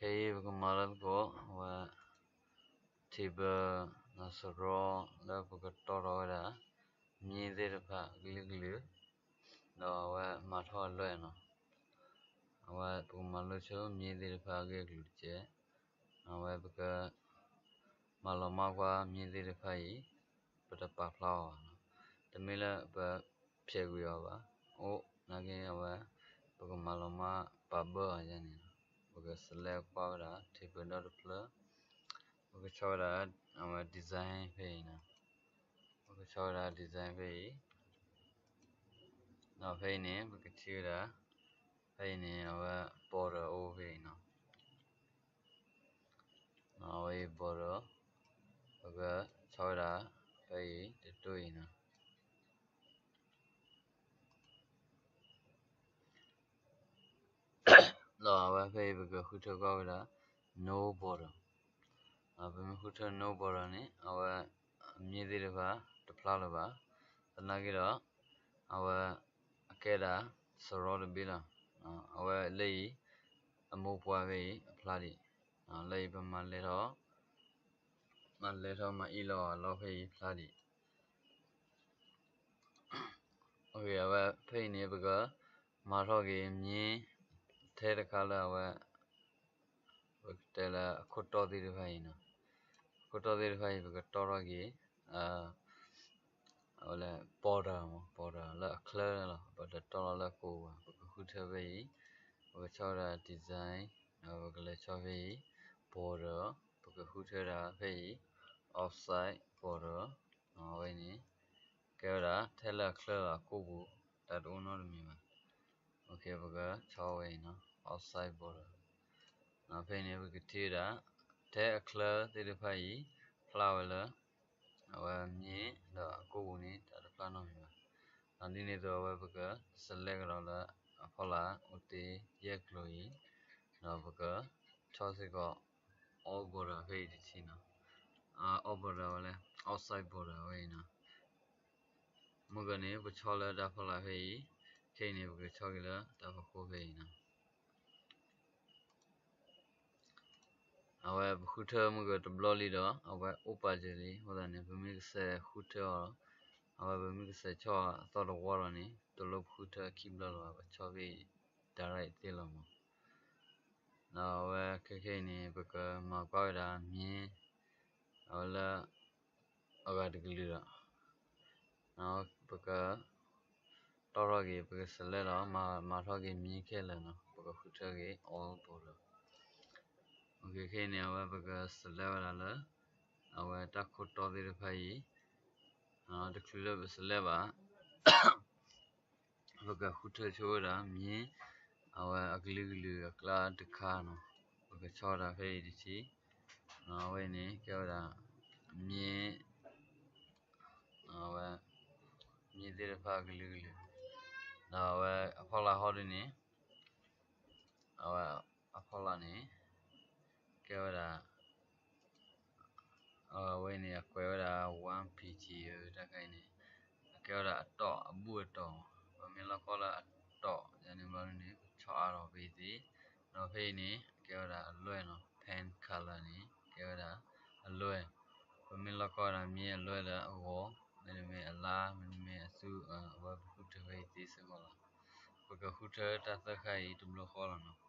ဖဲအံၤပကမၤလၢသကိး အဝဲ table ဒီးစရီလၢပကတီၢ်ထီၣ်ဝဲဒၣ် မြင်းသ့ၣ်တဖၣ်အကလုာ်ကလုာ်, ဒီးအဝဲမၤထီၣ်အလွဲၢ်နီၤ. အဝဲပကမၤလိဆိ မြင်းသ့ၣ်တဖၣ်အဂ့ၢ်အကျိၤတက့ၢ်. အဝဲပက မၤလီၤမၢ်ကွၢ်မြင်းသ့ၣ်တဖၣ်အံၤ ပတပာ်ဖျါအီၤဘၣ်နီၤ. တမ့ၢ်လၢပဖျဲးကွံာ်အီၤဘၣ်. အိၣ်နာ်က့အဝဲ ပကမၤလီၤမၢ်ပာ်ဘၢအီၤယဲန့ၣ်နီၤ. ပက select ကွၢ်ဝဲဒၣ် table ဒီတဖျၢၣ်, ပကဆီၣ်ဝဲဒၣ် အဝဲ design ဖဲအံၤနီၤ. ပကဆီၣ်ဝဲဒၣ် design ဖဲအံၤ, ဒီးဖဲအံၤန့ၣ် ပကထံၣ်ဝဲဒၣ် ဖဲအံၤန့ၣ် အဝဲ border အိၣ်ဖဲအံၤနီၤ. အဝဲအံၤ border ပကဆီၣ်ဝဲဒၣ် ဖဲအံၤတတိၢ်အံၤနီၤ. ဒီးအဝဲဖဲအံၤ ပကဃုထၢကွၢ်ဝဲဒၣ် no border. ပမ့ၢ်ဃုထၢ no border န့ၣ် အဝဲ အမြင်းသ့ၣ်တဖၣ်တဖျါလၢၤဘၣ်. သနာ်က့ဒီး အဝဲ အကဲဒၣ်စရီတဘ့ၣ်လီၤ. အဝဲလၢအံၤ အမိၢ်ပှၢ်ဖဲအံၤအဖျါဒံး, လၢအံၤပမၤလဲၤထီၣ် မၤလဲၤထီၣ်မၤအံၣ်လီၤအလီၢ်ဖဲအံၤဖျါဒံး. အဝဲဖဲအံၤန့ၣ် ပကမၤထီၣ်က့ၤမြင်းထဲတခါလၢအဝဲ ပကတဲလၢအခိၣ်တီၢ်သ့ၣ်တဖၣ်အံၤနီၤ. အခိၣ်တီၢ်သ့ၣ်တဖၣ်အံၤ ပကတီၢ်ထီၣ်က့ၤ အဝဲလၢ border မ့ၢ် border လၢအချၢလီၤ. ပတတီၢ်လီၤလၢအကိာ်ပူၤဘၣ်. ပကဃုထၢဖဲအံၤ, ပကဆီၣ်ဝဲဒၣ် design, ဒီးပကလဲၤဆီၣ်ဖဲအံၤ border, ပကဃုထၢဒၣ်ဖဲအံၤ offset border, အဝဲန့ၣ် ကဲဝဲဒၣ်ထဲလၢအချၢလီၤအကိာ်ပူၤ တၢ်တအိၣ်နီတမံၤဘၣ်. ပကဆီၣ်ဝဲအံၤနီၤ offset border. ဖဲအံၤန့ၣ် ပကထံၣ်ဝဲဒၣ် ထဲအချၢသ့ၣ်တဖၣ်အံၤ ဖျါဝဲလၢ အဝဲမြင်းဒီးအကိာ်ပူၤန့ၣ် တၢ်တဖျါနီတမံၤဘၣ်. ဒ်န့ၣ်အသိး အဝဲပက select ကဒီးလၢအဖီလာ်အိၣ်တ့ၢ်ယဲၢ်ကျိၤအံၤ, ဒီးပကဆီၣ်စ့ၢ်ကီး all border ဖဲအံၤတထံၣ်နီၤ. all border ဝဲလၢ offset border ဝဲအံၤနီၤ. မုၢ်ကန့ၣ် ပဆီၣ်လၢတၢ်ဖီလာ်ဖဲအံၤ, ခဲအံၤန့ၣ် ပကဆီၣ်က့ၤလၢတၢ်ဖီခိၣ်ဖဲအံၤနီၤ. အဝဲပဃုထၢမုၢ်ကတဘျီလံဒီး အဝဲအိၣ်ပာ်စၢၤလံ. အဃိသတးန့ၣ် ပမ့ၢ်ကစဲးဃုထၢအီၤ, အဝဲပမ့ၢ်ကစဲးဆီၣ်အသီၣ်တဝီဒီးန့ၣ် တလိၣ်ပဃုထၢခံဘျီလၢၤဘၣ်, ပဆီၣ်ဖဲအံၤ direct သ့လီၤမး. ဒီးအဝဲခဲခဲအံၤန့ၣ် ပကမၤကွၢ်ဝဲဒၣ်မ့ၢ် အဝဲလၢ အဂၤတကလုာ်ဒီး ပကတီၢ်ထီၣ်က့ၤ ပက select လီၤ, မၤထီၣ်က့ၤမ့ၢ်ခဲလၢာ်နီၤ, ပကဃုထၢက့ၤ all border. ခဲခဲအံၤန့ၣ် အဝဲပက select ဝဲဒၣ်လၢ အဝဲတၢ်ခိၣ်တီသ့ၣ်တဖၣ်အံၤ တချုးလၢပ select ဘၣ် ပကဃုထၢဆိဝဲဒၣ်မ့ၢ် အဝဲအကလုာ်ကလုာ်အကျါတခါနီၤ, ပကဆီၣ်ဝဲဒၣ်ဖဲအံၤတထံၣ်, အဝဲန့ၣ် ကဲဝဲဒၣ် မ့ၢ် အဝဲ မ့ၢ်သ့ၣ်တဖၣ်အကလုာ်ကလုာ်, ဒီးအဝဲအဖီလာ်ဟီဒ်န့ၣ်, အဝဲအဖီလာ်န့ၣ် ကဲဝဲဒၣ် အဝဲန့ၣ် အကွဲးဝဲဒၣ် one P G တၢ်ခါအံၤန့ၣ် အကဲဝဲဒၣ်အတီၢ်အဘူၣ်အတီၢ်, ပမ့ၢ်လီၢ်ကီၢ်လၢအတီၢ်ယၤန့ၣ်ဘျီန့ၣ် ပဆီၣ်အါထီၣ်ဖဲအံၤသ့, ဒီးဖဲအံၤန့ၣ် ကဲဝဲဒၣ်အလွဲၢ်နီၤ, paint color န့ၣ် ကဲဝဲဒၣ်အလွဲၢ်, ပမ့ၢ်လီၢ်ကီၢ်ဝဲဒၣ်မ့ၢ်အလွဲၢ်လၢအဂီၤ, မ့တမ့ၢ်အလါ, မ့တမ့ၢ်အသူ, အဝဲပဃုထၢဖဲအံၤသ့စ့ၢ်ကီးလီၤ. ပကဃုထၢတၢ်သၢခါအံၤတဘျီဃီလီၤနီၤ.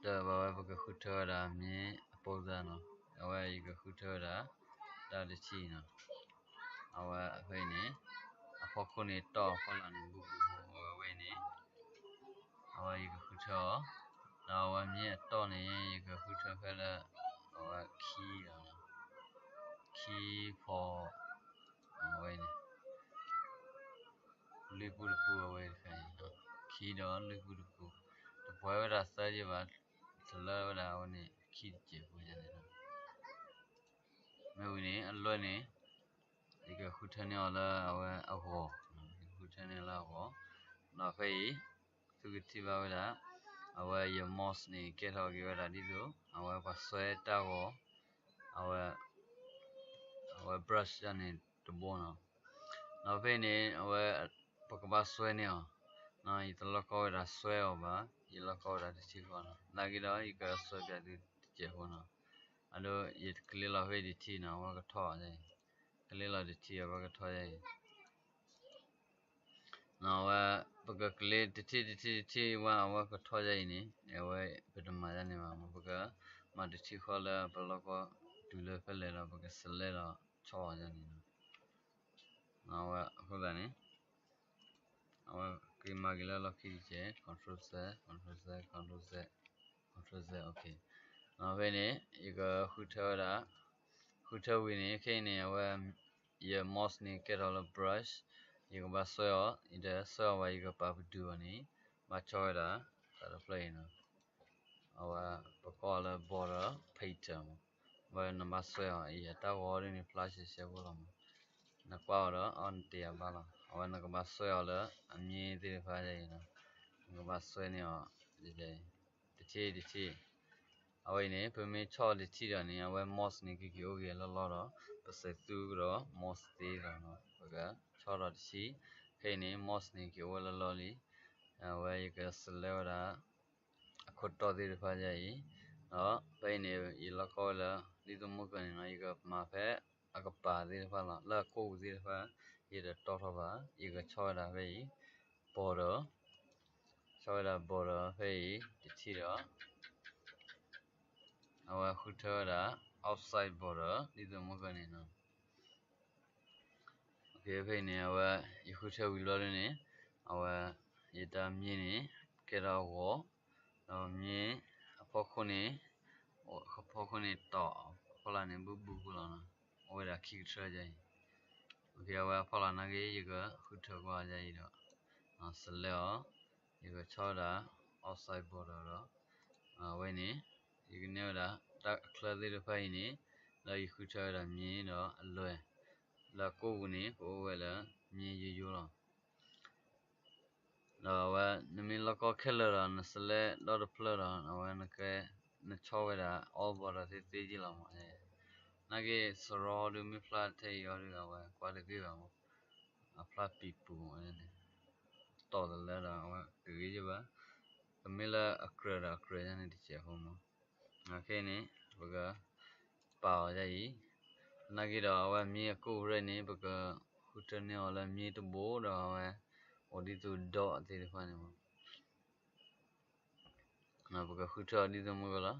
ဒီးဘၣ်ဝဲပကဃုထၢဝဲဒၣ်မ့ၢ်အပိာ်သးနီၤ, အဝဲယကဃုထၢဝဲဒၣ် တၢ်တထံၣ်နီၤ, အဝဲဖဲအံၤန့ၣ် အဖီခိၣ်န့ၣ်တီၢ်အဖီလာ်န့ၣ် ဘူၣ်ဘူၣ်အဝဲဝဲအံၤန့ၣ် အဝဲယကဃုထၢအီၤ, ဒီးအဝဲမ့ၢ်အတီၢ်န့ၣ် ယကဃုထၢဖဲလၢ အဝဲခံဒီး ခံဖီ အဝဲန့ၣ် လွံၢ်ပူတပူအဝဲတခါအံၤ, ခံဒီးလွံၢ်ပူတပူ, တပှဲၤဝဲဒၣ်သၢယဲၢ်ဘၣ်, တလၢဝဲဒၣ်အဝဲန့ၣ် ခံတစဲးဖိယဲၢ်န့ၣ်လီၤ. မ့ၢ်ဝံၤန့ၣ် အလွဲၢ်န့ၣ် ယကဃုထၢန့ၢ်အီၤလၢအဝဲအဂီၤ, ယကဃုထၢန့ၢ်အီၤလၢအဂီၤ, ဒီးဖဲအံၤ သုကထံၣ်ဘၣ်ဝဲဒၣ် အဝဲယ mouse န့ၣ် ကဲထီၣ်က့ၤဝဲဒၣ်ဒ်သိး အဝဲပှၤစွဲတၢ်ဂီၤ, အဝဲ အဝဲ brush န့ၣ်တဘိနီၤ, ဒီးဖဲအံၤန့ၣ် အဝဲ ပကဘၣ်စွဲန့ၢ်အီၤ, ပ ယတလိၣ်ကီဝဲဒၣ်ဆွဲအီၤဘၣ်, ယလိၣ်ကီဝဲဒၣ်တထံၣ်ဃီနီၤ, နာ်က့ဒီး ယကဆွဲပၠးသုတစဲးဖိနီၤ, အဒိ ယကလ့လီၤဖဲတထံၣ်နီၤ, အဝဲကထီၣ်အီၤ, ကလ့လီၤတထံၣ်အဝဲကထီၣ်အီၤ အဝဲ ပကကလ့တထံၣ်တထံၣ်တထံၣ်ဝဲ အဝဲကထီၣ်ဒ်အံၤန့ၣ် အဝဲပတမၤဒ်န့ၣ်ဘၣ်, ပကမၤတထံၣ်ဃီလၢပလိၣ်ကီတုၤလၢဖဲလဲၣ်ဒီး ပက select ဒီးဆီၣ်အီၤဒ်န့ၣ်လီၤ. အဝဲအဃိသတးန့ၣ် အဝဲက့ၤမၤက့ၤလၢလီၢ်ခံတက့ၢ်, control Z, control Z, control Z, control Z, OK. ဖဲန့ၣ် ယကဃုထၢဝဲဒၣ်, ဃုထၢဝံၤန့ၣ် ခဲအံၤန့ၣ် အဝဲ ယ mouse န့ၣ်ကဲထီၣ်လၢ brush, ယကဘၣ်ဆွဲအီၤ, ယတဆွဲအီၤဘၣ် ယကပာ်ပတုာ်အီၤန့ၣ် ဘၣ်ဆီၣ်ဝဲဒၣ် တၢ်တဖျၢၣ်အံၤနီၤ, အဝဲ ပကိးအီၤလၢ border painter မး, အဝဲနဘၣ်ဆွဲအီၤ အံၤအတၢ်ဂီၤဒ်န့ၣ် ဖျါရှဲရှဲဖိလီၤမး, နကွၢ်အီၤဒီး အီနတ့ၢ်အဘၣ်လီၤ, အဝဲနကဘၣ်ဆွဲအီၤလၢအမ့ၢ်သ့ၣ်တဖၣ်ဒ်အံၤနီၤ, နကဘၣ်ဆွဲန့ၢ်အီၤ တထံၣ်တထံၣ် အဝဲအံၤန့ၣ် ပမ့ၢ်ဆီၣ်တထံၣ်ဒီးန့ၣ် အဝဲ mouse န့ၣ် ကက့ၤအိၣ်က့ၤလၢလီၢ်ဒီး ပစဲးသူကဒီး mouse သ့ဒီး ပကဆီၣ်ဒီးတထံၣ်, ခဲအံၤန့ၣ် mouse န့ၣ် က့ၤအိၣ်ဝဲလၢလီၢ်လံ, အဝဲယက select ဝဲဒၣ် အခိၣ်တီသ့ၣ်တဖၣ်ဒ်အံၤ, ဒီးဖဲအံၤန့ၣ် ယလိၣ်ကီဝဲလၢ ဒ်သိးမုၢ်ကၢန့ၣ်နီၤ ယကမၤဖဲအကပၤသ့ၣ်တဖၣ်လီၤ, လၢအကိာ်ပူၤသ့ၣ်တဖၣ် ယတတီထီၣ်ဘၣ်, ယကဆီၣ်ဝဲဒၣ်ဖဲအံၤ border, ဆီၣ်ဝဲဒၣ် border ဖဲအံၤ တထံၣ်ဒီး အဝဲဃုထၢဝဲဒၣ် outside border ဒ်သိးမုၢ်ကၢန့ၣ်နီၤ, ဖဲအံၤန့ၣ် အဝဲ ယဃုထၢဝံၤလီၤဒ်န့ၣ် အဝဲ ယတၢ်မ့ၢ်န့ၣ် ကဲထီၣ်အဂီၤ, ဒီးမ့ၢ်အဖီခိၣ်န့ၣ် အဖီခိၣ်န့ၣ်တီၤ, အဖီလာ်န့ၣ် ဘုဘုဃိလီၤနီၤ, အိၣ်ဝဲဒၣ်ခံကထၢဒ်အံၤ, အဝဲအဖီလာ်နာ်က့ ယကဃုထၢကွၢ်ဒ်အံၤဒီး select အီၤ, ယကဆီၣ်ဝဲဒၣ် outside border ဒီး အဝဲန့ၣ် ယကန့ၢ်ဝဲဒၣ် တၢ်အချၢသ့ၣ်တဖၣ်အံၤန့ၣ် လၢယဃုထၢဝဲဒၣ်မ့ၢ်ဒီးအလွဲၢ် လၢအကိာ်ပူၤန့ၣ် ကအိၣ်ဝဲလၢမ့ၢ်ယိယိလီၤ. ဒီးအဝဲ နမ့ၢ်လိၣ်ကီခဲလၢာ်ဒီး န select ဒီတဖျၢၣ်ဒီး အဝဲ နဆီၣ်ဝဲဒၣ် all border သ့သ့က့လီၤမး, နာ်က့ စရီဒုးမ့ၢ်ဖျါထဲအံၤအီၤဒုး အဝဲကွၢ်တဂ့ၢ်ဘၣ်မး, အဖျါပံၤပူၤန့ၣ် တီၢ်တလၢဒီး အဝဲတဂ့ၤယဘၣ်, ကမ့ၢ်လၢအကြၢးဒီးအကြၢးယါန့ၣ်တစဲးဖိမး, ခဲအံၤန့ၣ် ပက ပာ်အီၤဒ်အံၤ, နာ်က့ဒီး အဝဲမ့ၢ်အကိာ်ပူၤန့ၣ် ပကဃုထၢန့ၢ်အီၤလၢမ့ၢ်တဘိဒီး အဝဲ အိၣ်ဒ်သိး dot သ့ၣ်တဖၣ်န့ၣ်မး ပကဃုထၢအီၤဒ်သိးမုၢ်ကၢလီၤ,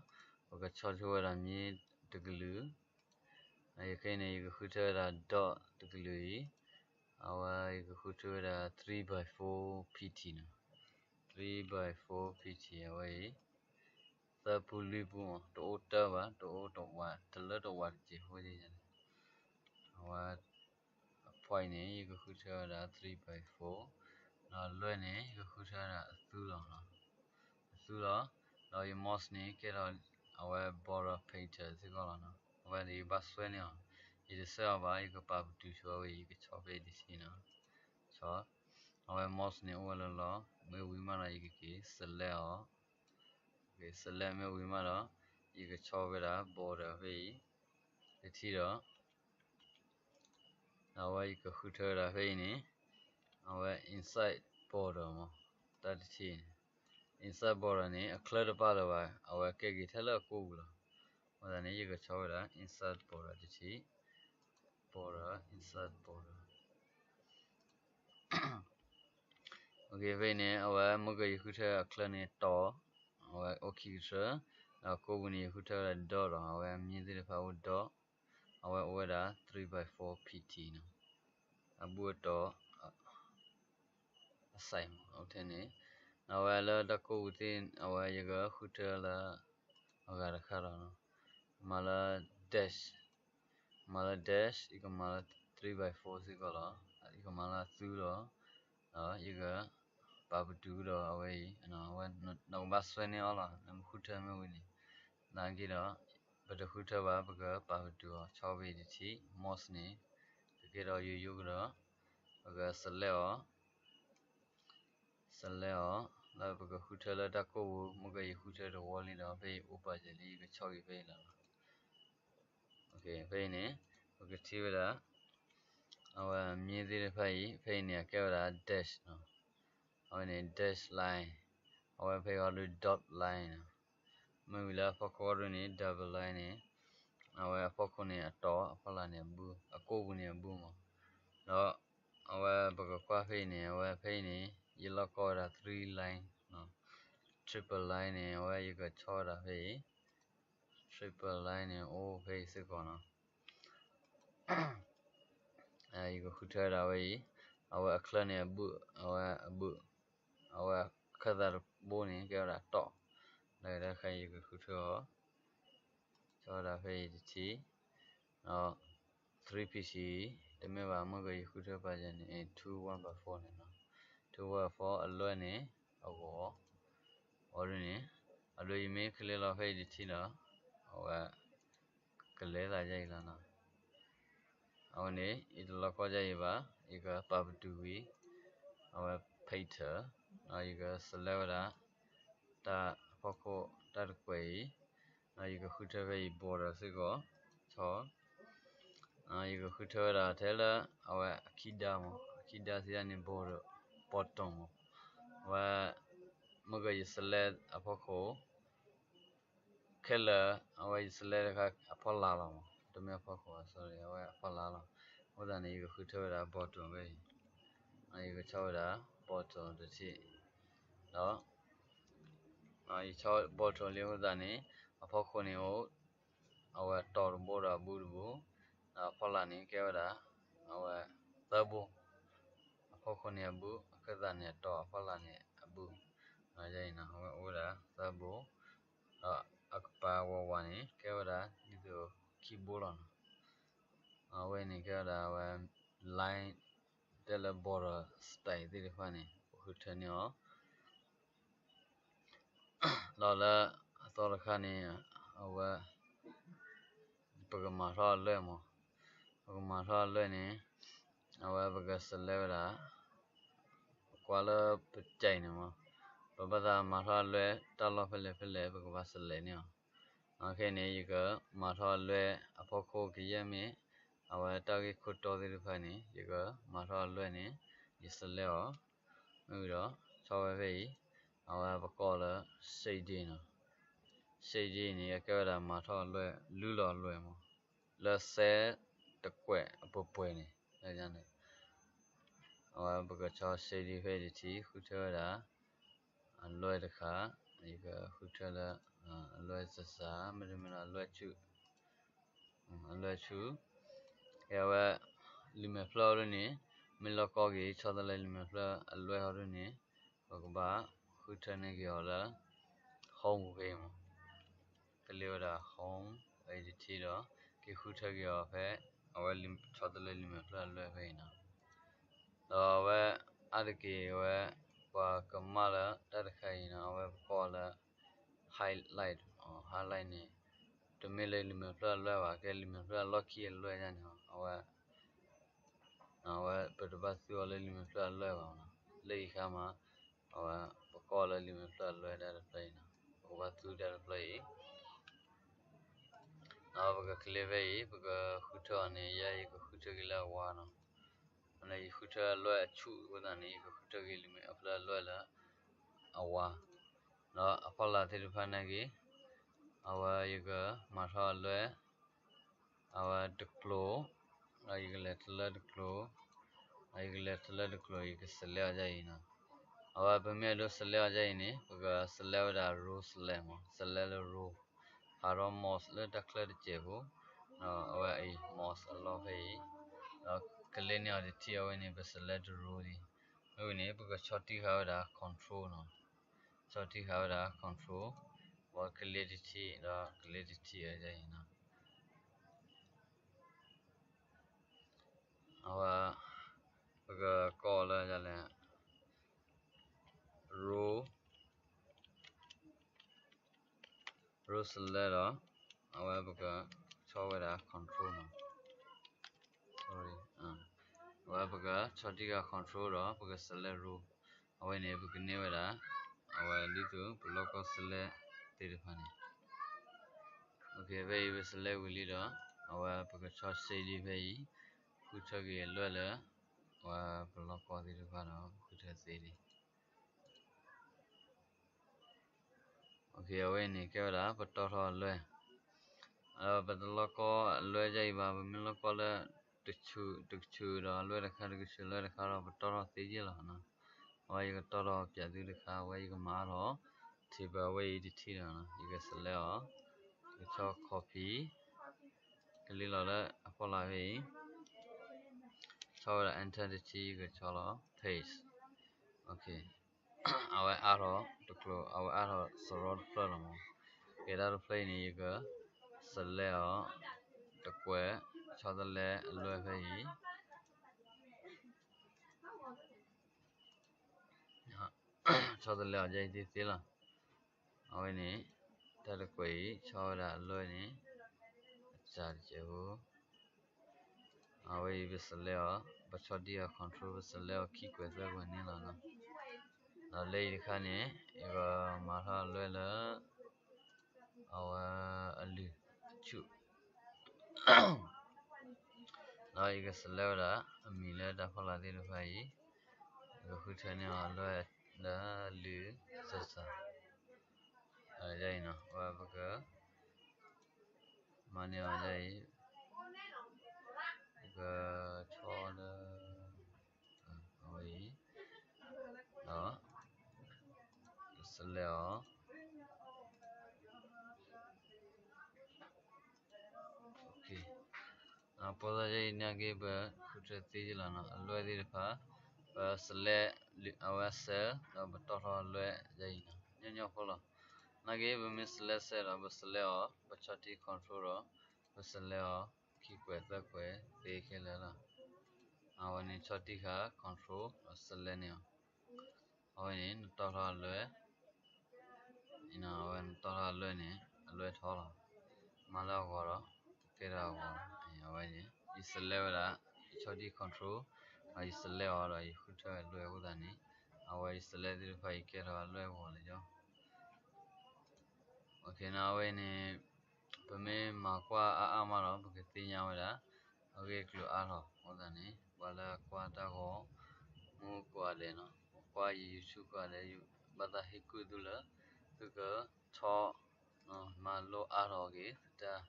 ပကဆီၣ်ထွဲဝဲဒၣ်မ့ၢ်တကလုာ်, ခဲအံၤန့ၣ် ယကဃုထၢဝဲဒၣ် dot တကလုာ်အံၤ, အဝဲယကဃုထၢဝဲဒၣ် three by four pt နီၤ, three by four pt အဝဲအံၤ, သၢပူလွံၢ်ပူမး, တအိၣ်တၢဘၣ်, တအိၣ်တဝး, တလၢတဝးတစဲးဖိန့ၣ်, အဝဲ အဖီအံၤန့ၣ် ယကဃုထၢဝဲဒၣ် three by four, ဒီးလွဲၢ်န့ၣ် ယကဃုထၢဝဲဒၣ်အသူလီၤ, အသူလီၤ, ဒီးယ mouse န့ၣ် ကဲထီၣ်အဝဲ border painter စ့ၢ်ကီးလီၤနီၤ, အဝဲန့ၣ် ယဘၣ်ဆွဲန့ၢ်အီၤ, ယတဆွဲအီၤဘၣ် ယကပာ်ပတုာ်ဆိအဝဲအံၤ ယကဆီၣ်ဖဲအံၤတထံၣ်နီၤ, ဆီၣ်, အဝဲ mouse န့ၣ် အိၣ်ဝဲလၢလီၤ, မ့ၢ်ဝံၤမးဒီး ယကက့ၤ select အီၤ, select မ့ၢ်ဝံၤမးဒီး ယကဆီၣ်ဝဲဒၣ် border ဖဲအံၤ တထံၣ်ဒီး အဝဲယကဃုထၢဝဲဒၣ်ဖဲအံၤန့ၣ်, အဝဲ inside border မး, တၢ်တထံၣ်န့ၣ်, inside border န့ၣ် အချၢတပာ်လၢၤဘၣ်, အဝဲကဲက့ၤထဲလၢအကိာ်ပူၤလီၤ, အဃိသတးန့ၣ် ယကဆီၣ်ဝဲဒၣ် inside border တထံၣ်, border, inside border ဖဲအံၤန့ၣ် အဝဲမ့ၢ်ကယဃုထၢအချၢန့ၣ်တီၤ, အဝဲအိၣ်ခံကထၢ, ဒီးကိာ်ပူၤန့ၣ် ယဃုထၢဝဲဒၣ် dot ဒီး အဝဲမ့ၢ်သ့ၣ်တဖၣ်အိၣ် dot, အဝဲအိၣ်ဝဲဒၣ် three by four pt နီၤ, အဘူးအတီၤ အ size မး အိၣ်ထဲန့ၣ်, အဝဲလၢတၢ်ကိာ်ပူၤသ့ၣ် အဝဲယကဃုထၢလၢ အဂၤတခါဒီး မၤလၢ dash, မၤလၢ dash ယကမၤလၢ three by four စ့ၢ်ကီးလီၤ, ယကမၤလၢအသူလီၤ, ဒီးယကပာ်ပတုာ်ဒီးအဝဲအံၤ, အဝဲနကဘၣ်ဆွဲန့ၢ်အီၤလီၤ, နမ့ၢ်ဃုထၢမ့ၢ်ဝံၤန့ၣ်, နာ်က့ဒီး ပတဃုထၢဘၣ် ပကပာ်ပတုာ်အီၤ ဆီၣ်ဖဲအံၤတထံၣ်, mouse န့ၣ် ကကဲထီၣ်ယိယိကဒီး, ပက select အီၤ select အီၤ, လၢပကဃုထၢလၢတၢ်ကိာ်ပူၤ, မ့ၢ်ကယဃုထၢတဝီလံဒီး ဖဲအံၤအိၣ်ပာ်စၢၤလံ ယကဆီၣ်က့ၤဖဲအံၤလီၤ. ဖဲအံၤန့ၣ် ပကထံၣ်ဝဲဒၣ် အဝဲမ့ၢ်သ့ၣ်တဖၣ်အံၤ ဖဲအံၤန့ၣ် အကဲဝဲဒၣ် dash နီၤ. အဝဲန့ၣ် dash line, အဝဲဖဲအံၤဒုး dot line နီၤ. မ့ၢ်ဝံၤလၢအဖီခိၣ်ဒုးန့ၣ် double line န့ၣ်, အဝဲအဖီခိၣ်န့ၣ်အတီၢ် အဖီလာ်န့ၣ်အဘုၣ်, အကိၣ်ပူၤန့ၣ်အဘုၣ်မး. ဒီးအဝဲပကကွၢ်ဖဲအံၤန့ၣ် အဝဲဖဲအံၤန့ၣ် ယလီၢ်ကီဝဲဒၣ် three line, triple line န့ၣ် အဝဲယကဆီဝဲဒၣ်ဖဲအံၤ, triple line န့ၣ် အိၣ်ဖဲအံၤစ့ၢ်ကီးနီၤ. ယကဃုထၢဝဲဒၣ်ဝဲအံၤ, အဝဲအချၢန့ၣ်အဘုၣ်, အဝဲအဘုၣ်, အဝဲအခၢၣ်သးတဘိန့ၣ် ကဲဝဲဒၣ်တီၢ်, လၢတၢ်ခဲအံၤယကဃုထၢအီၤ, ဆီဝဲဒၣ်ဖဲအံၤတထံၣ်, ဒီး three pixel တမ့ၢ်ဘၣ် မ့ၢ်ကယဃုထၢပာ်ယၤန့ၣ် two one by four န့ၣ်နီၤ, two one by four အလွဲၢ်န့ၣ် အဂီၤ, အီၤဒ်န့ၣ်, အဒိယမ့ၢ်ချ့လီၤဖဲအံၤတထံၣ်ဒီး, အဝဲ ကလဲၤသးယဲအံၤလီၤနီၤ. အဝဲန့ၣ် ယတလီၢ်ကီယဲအံၤဘၣ်, ယကပာ်ပတုာ်ကွံာ်, အဝဲ painter, ဒီးယက select ဝဲဒၣ် တၢ်အဖီခိၣ်တၢ်တကွဲးအံၤ, ဒီးယကဃုထၢဖဲအံၤ border စ့ၢ်ကီး, ဆီ, ယကဃုထၢဝဲဒၣ်ထဲလၢ အဝဲအခံဒါမး, အခံဒါစံးဒ်န့ၣ် border, bottom မး, အဝဲ မ့ၢ်ကယ select အဖီခိၣ် ခဲလၢာ် အဝဲယ select တခါအဖီလာ်လီၤမး, တမ့ၢ်အဖီခိၣ်ဘၣ် sorry အဝဲအဖီလာ်လီၤ. အဃိသတးန့ၣ် ယကဃုထၢဝဲဒၣ် bottom ဖဲအံၤ, ယကဆီဝဲဒၣ် bottom တထံၣ်, ဒီး ယဆီ bottom လံအဃိသတးန့ၣ် အဖီခိၣ်န့ၣ်အိၣ် အဝဲတီၢ်တဘိဒီးအဘုၣ်တဘိ, ဒီးအဖီလာ်န့ၣ်ကဲဝဲဒၣ် အဝဲသၢဘိ, အဖီခိၣ်န့ၣ်အဘုၣ်, အခၢၣ်သးန့ၣ်အတီၢ်, အဖီလာ်န့ၣ်အဘုၣ်, ယအံၤနီၤ အဝဲအိၣ်ဝဲဒၣ်သၢဘိ, ဒီးအကပၤဝးဝးန့ၣ် ကဲဝဲဒၣ်ဒ်သိးခံဘိလီၤနီၤ. အဝဲန့ၣ်ကဲဝဲဒၣ်အဝဲ line တဲလၢ border style သ့ၣ်တဖၣ်န့ၣ် ပဃုထၢန့ၢ်အီၤ ဒီးလၢအသီတခါန့ၣ် အဝဲ ပကမၤထီၣ်အလွဲၢ်မး, ပကမၤထီၣ်အလွဲၢ်န့ၣ် အဝဲပက select ဝဲဒၣ် ပကွၢ်လၢပကဲးန့ၣ်မး, ပဘၣ်သးမၤထီၣ်အလွဲၢ်တၢ်လီၢ်ဖဲလဲၣ်ဖဲလဲၣ် ပကဘၣ် select န့ၢ်အီၤ. ခဲအံၤန့ၣ် ယကမၤထီၣ်အလွဲၢ်အဖီခိၣ်ကယဲၢ်မ့ၢ် အဝဲတၢ်ဂ့ၢ်ခိၣ်တီသ့ၣ်တဖၣ်န့ၣ် ယကမၤထီၣ်အလွဲၢ်န့ၣ် ယ select အီၤ, မ့ၢ်ဝံၤဒီး ဆီဝဲဖဲအံၤ အဝဲပကိးလၢ shading နီၤ. shading န့ၣ် အကဲဝဲဒၣ်မၤထီၣ်အလွဲၢ် လုၢ်လီၤအလွဲၢ်မး လၢစဲတကွဲးအပှဲၤပှဲၤန့ၣ် အဝဲပကဆီ shading ဖဲအံၤတထံၣ် ဃုထၢဝဲဒၣ် အလွဲၢ်တခါ, ယကဃုထၢလၢ အလွဲၢ်စစါ မ့တမ့ၢ်ဒီးအလွဲၢ်ဆူၣ်, အလွဲၢ်ဆူၣ်, ကဲဝဲ လံာ်မဲာ်ဖျၢၣ်အီၤဒ်န့ၣ် မ့ၢ်လီၢ်ကီက့ၤ ဆီတလဲလံာ်မဲာ်ဖျၢၣ်အလွဲၢ်အီၤဒ်န့ၣ် ပကဘၣ်ဃုထၢန့ၢ်က့ၤအီၤလၢ home ဖဲအံၤမး, ကလ့ဝဲဒၣ် home ဖဲအံၤတထံၣ်ဒီး က့ၤဃုထၢက့ၤအီၤဖဲ အဝဲဆီတလဲလံာ်မဲာ်ဖျၢၣ်အလွဲၢ်ဖဲအံၤနီၤ. ဒီးအဝဲ အါတက့ၢ်ဝဲ ပှၤကမၣ်လၢတၢ်တခါအံၤနီၤ အဝဲပကိးလၢ highlight, highlight န့ၣ် တမ့ၢ်လၢလံာ်မဲာ်ဖျၢၣ်အလွဲၢ်ဘၣ်, ကဲလံာ်မဲာ်ဖျၢၣ်အလီၢ်ခံအလွဲၢ်ဒ်န့ၣ်လီၤ. အဝဲ အဝဲပတဘၣ်သူအီၤလၢလံာ်မဲာ်ဖျၢၣ်အလွဲၢ်ဘၣ်နီၤ. လၢအံၤအခါမး အဝဲပကိးလၢလံာ်မဲာ်ဖျၢၣ်အလွဲၢ်တၢ်တဖျၢၣ်အံၤနီၤ, ပကဘၣ်သူတၢ်တဖျၢၣ်အံၤ ဒီးပက click ဖဲအံၤ ပကဃုထၢအီၤန့ၣ် ယဲယကဃုထၢက့ၤလၢအဝါနီၤ. အဃိန့ၣ် ယဃုထၢအလွဲၢ်အဆူၣ်အဃိသတးန့ၣ် ယကဃုထၢက့ၤလံာ်မဲာ်ဖျၢၣ်အလွဲၢ်လၢအဝါ, ဒီးအဖီလာ်သ့ၣ်တဖၣ်န့ၣ်က့ၤ အဝဲယကမၤထီၣ်အလွဲၢ် အဝဲတကျိၤ, ဒီးယကလဲၤတလၢတကျိၤ, ဒီးယကလဲၤတလၢတကျိၤ ယက select အီၤဒ်အံၤနီၤ. အဝဲပမ့ၢ်အဲၣ်ဒိး select အီၤဒ်အံၤန့ၣ် ပက select ဝဲဒၣ် row select မး, select လၢ row, ဟးထီၣ် mouse လၢတၢ်ချၢတစဲးဖိ, ဒီးအဝဲအံၤ mouse အလီၢ်ဖဲအံၤ, ဒီး click န့ၢ်အီၤတထံၣ် အဝဲန့ၣ် ပ select တ row လံ. မ့ၢ်ဝံၤန့ၣ် ပကဆီၣ်တံၢ်ဃာ်ဝဲဒၣ် control နီၤ. ဆီၣ်တံၢ်ဃာ်ဝဲဒၣ် control, ပ click တထံၣ် ဒီး click တထံၣ်ဝဲဒ်အံၤနီၤ. အဝဲ ပကကိးလၢဒ်လဲၣ် row, row select ဒီး အဝဲပကဆီၣ်ဝဲဒၣ် control နီၤ. အဝဲပကဆီၣ်တံၢ်ဃာ် control ဒီး ပက select row, အဝဲန့ၣ် ပကန့ၢ်ဝဲဒၣ် အဝဲဒ်သိးပလီၢ်ကီ select သ့ၣ်တဖၣ်န့ၣ် ဖဲအံၤပ select ဝံၤလံဒီး အဝဲပကဆီၣ် shading ဖဲအံၤ, ဃုထၢက့ၤအလွဲၢ်လၢ အဝဲပလီၢ်ကီသ့ၣ်တဖၣ်ဒီး ဃုထၢသ့လံ. အဝဲအံၤန့ၣ် ကဲဝဲဒၣ် ပတီၢ်ထီၣ်အလွဲၢ်, ပတလီၢ်ကီအလွဲၢ်ဒ်အံၤဘၣ်, ပမ့ၢ်လီၢ်ကီလၢ တဆူၣ်တဆူၣ်ဒီးအလွဲၢ်တခါ တကဆူၣ်လွဲၢ်တခါဒီး ပတီၢ်ထီၣ်သ့ယ့ၢ်လီၤ. အဝဲယကတီၢ်ထီၣ်ပၠးသုတခါ, အဝဲယကမၤအါထီၣ် table အဝဲအံၤတထံၣ်ဒီး ယက select အီၤ, ယကဆီၣ် copy, ကလံၢ်လီၤလၢအဖီလာ်ဖဲအံၤ, ဆီၣ်ဝဲဒၣ် enter တထံၣ် ယကဆီၣ်လီၤ paste, အဝဲအါထီၣ်တကျိၤ, အဝဲအါထီၣ်စရီတဖျၢၣ်လီၤမး. ကဲဒၣ်တဖျၢၣ်အံၤန့ၣ် ယက select အီၤ, တကွဲး, ဆီတလဲအလွဲၢ်ဖဲအံၤ, ဆီတလဲအီၤဒ်အံၤသ့လီၤ. အဝဲန့ၣ် တၢ်တကွဲးအံၤ ဆီဝဲဒၣ်အလွဲၢ်န့ၣ် အစှၤတစဲးဖိ, အဝဲအံၤပ select အီၤ, ပဆီၣ်တံၢ်အီၤ control ပ select အီၤ ခံကွဲးသၢကွဲးန့ၣ်လီၤ. ဒီးလၢအံၤတခါန့ၣ် ယကမၤထီၣ်အလွဲၢ်လၢ အဝဲအလုၢ်ဆူၣ် ဒီးယက select ဝဲဒၣ် အမံၤလၢတၢ်ဖီလာ်သ့ၣ်တဖၣ်အံၤ, ယကဃုထၢန့ၢ်အီၤအလွဲၢ်လၢလုၢ်စၢ်စၢ်, ဒ်အံၤနီၤ, အဝဲပက မၤန့ၢ်အီၤဒ်အံၤ, ပကဆီလၢ အဝဲအံၤ, ဒီး select အီၤ. အဃိသတးဒ်အံၤ နာ်က့ ပဃုထၢသ့ယ့ၢ်လီၤနီၤ, အလွဲၢ်သ့ၣ်တဖၣ် ပ select အဝဲ cell ဒီးပတီၢ်ထီၣ်အလွဲၢ်ဒ်အံၤနီၤ, ညီညီဖိလီၤ. နာ်က့ ပမ့ၢ် select cell ဒီး ပ select အီၤ, ပဆီၣ်တံၢ် control ဒီး ပ select အီၤ ခံကွဲးသၢကွဲးသ့ခဲလၢာ်လီၤ. အဝဲန့ၣ်ဆီၣ်တံၢ်ဃာ် control ဒီး select န့ၢ်အီၤ. အဝဲန့ၣ် နတီၢ်ထီၣ်အလွဲၢ်, အဝဲနတီၢ်ထီၣ်အလွဲၢ်န့ၣ် အလွဲၢ်ထီၣ်လီၤ. မၤလၢအဂီၢ်ဒီး ကကဲထီၣ်အဂီၢ်လီၤ. အဝဲန့ၣ် ယ select ဝဲဒၣ် ယဆီၣ်တံၢ် control ဒီး ယ select အီၤဒီး ယဃုထၢအလွဲၢ်အဃိသတးန့ၣ် အဝဲယ select သ့ၣ်တဖၣ် ယကဲထီၣ်အလွဲၢ်အဂီၢ်လၢယီၤ. အဝဲန့ၣ် ပမ့ၢ်မၤကွၢ်အါအါမးဒီး ပကသ့ၣ်ညါဝဲဒၣ် အဂ့ၢ်အကျိၤအါထီၣ်အဃိသတးန့ၣ် ပှၤလၢအကွၢ်တၢ်ဂီၤမူကိးဂၤဒဲးနီၤ, ကွၢ်ယ YouTube ကိးဂၤဒဲး ဘၣ်သးဟ့ၣ်ကူၣ်သုလၢ သုကဆီၣ် မၤလိအါထီၣ်က့ၤ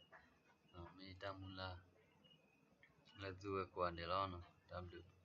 သုတၢ် မ့ၢ်တၢ်မုၢ်လၢ် လၢသုဝဲကိးဂၤဒဲးလီၤ. တၢ်ဘျုး